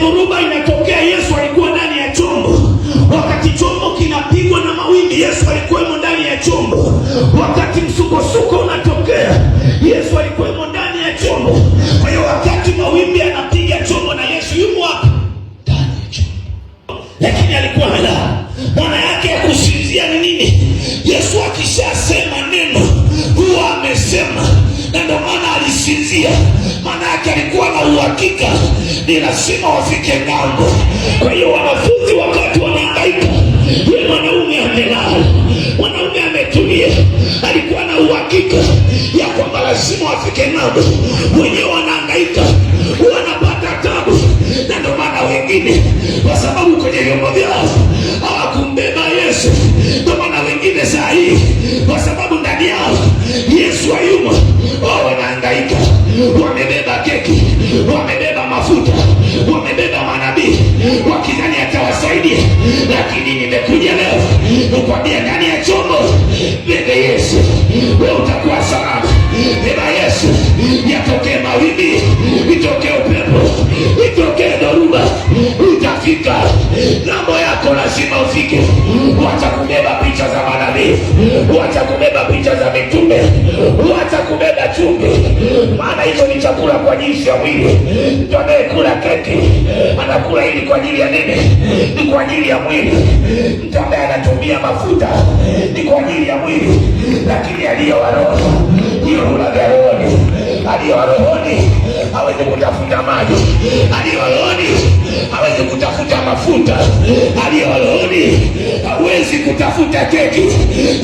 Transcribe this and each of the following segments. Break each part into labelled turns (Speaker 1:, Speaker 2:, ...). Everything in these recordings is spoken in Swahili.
Speaker 1: dhoruba inatokea, Yesu alikuwa ndani ya chombo. Wakati chombo kinapigwa na mawimbi, Yesu alikuwemo ndani ya chombo. Wakati msukosuko unatokea, Yesu alikuwemo ndani ya chombo. Kwa hiyo wakati mawimbi yanapiga chombo, na Yesu yumo wapi? Ndani ya chombo, lakini alikuwa amelala. Maana yake ya kusinzia ni nini? Yesu akishasema neno huwa amesema, na ndio maana alisinzia. Maana yake alikuwa na uhakika ni lazima wafike ng'ambo. Kwa hiyo wanafunzi wakati wanahangaika, ye mwanaume amelala, mwanaume ametulia, alikuwa na uhakika ya kwamba lazima wafike ng'ambo. Wenyewe wanahangaika, wanapata tabu, na ndio maana wengine, kwa sababu kwenye vyombo vyao hawakumbeba Yesu, ndio maana wengine saa hii, kwa sababu ndani yao Yesu hayumo, wao wanahangaika, wamebeba keki, wamebeba mafuta, wamebeba manabii, wakidhani atawasaidia. Lakini nimekuja leo kukwambia, ndani ya chombo bebe Yesu, wewe utakuwa salama. Beba Yesu, yatokee mawimbi, itokee upepo, itokee dhoruba, utafika ng'ambo yako, lazima ufike. Wacha kubeba picha za manabii, wacha kubeba picha za mitume, wacha kubeba chumvi, maana hizo ni chakula kwa ajili ya mwili. Mtu anayekula keki anakula ili kwa ajili ya nini? Ni kwa ajili ya mwili. Mtu ambaye anatumia mafuta ni kwa ajili ya mwili, lakini aliye wa roho ndiyo hula vya rohoni. Aliye wa rohoni hawezi kutafuta maji, aliye wa rohoni hawezi kutafuta mafuta, aliye wa rohoni hawezi kutafuta keki.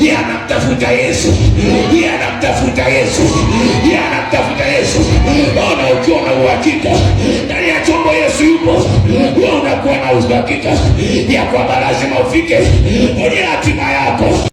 Speaker 1: Yeye anamtafuta Yesu, yeye anamtafuta Yesu, yeye anamtafuta Yesu. Ona, ukiwa na uhakika ndani ya chombo Yesu yupo, wewe unakuwa na uhakika ya kwamba lazima ufike kwenye hatima yako.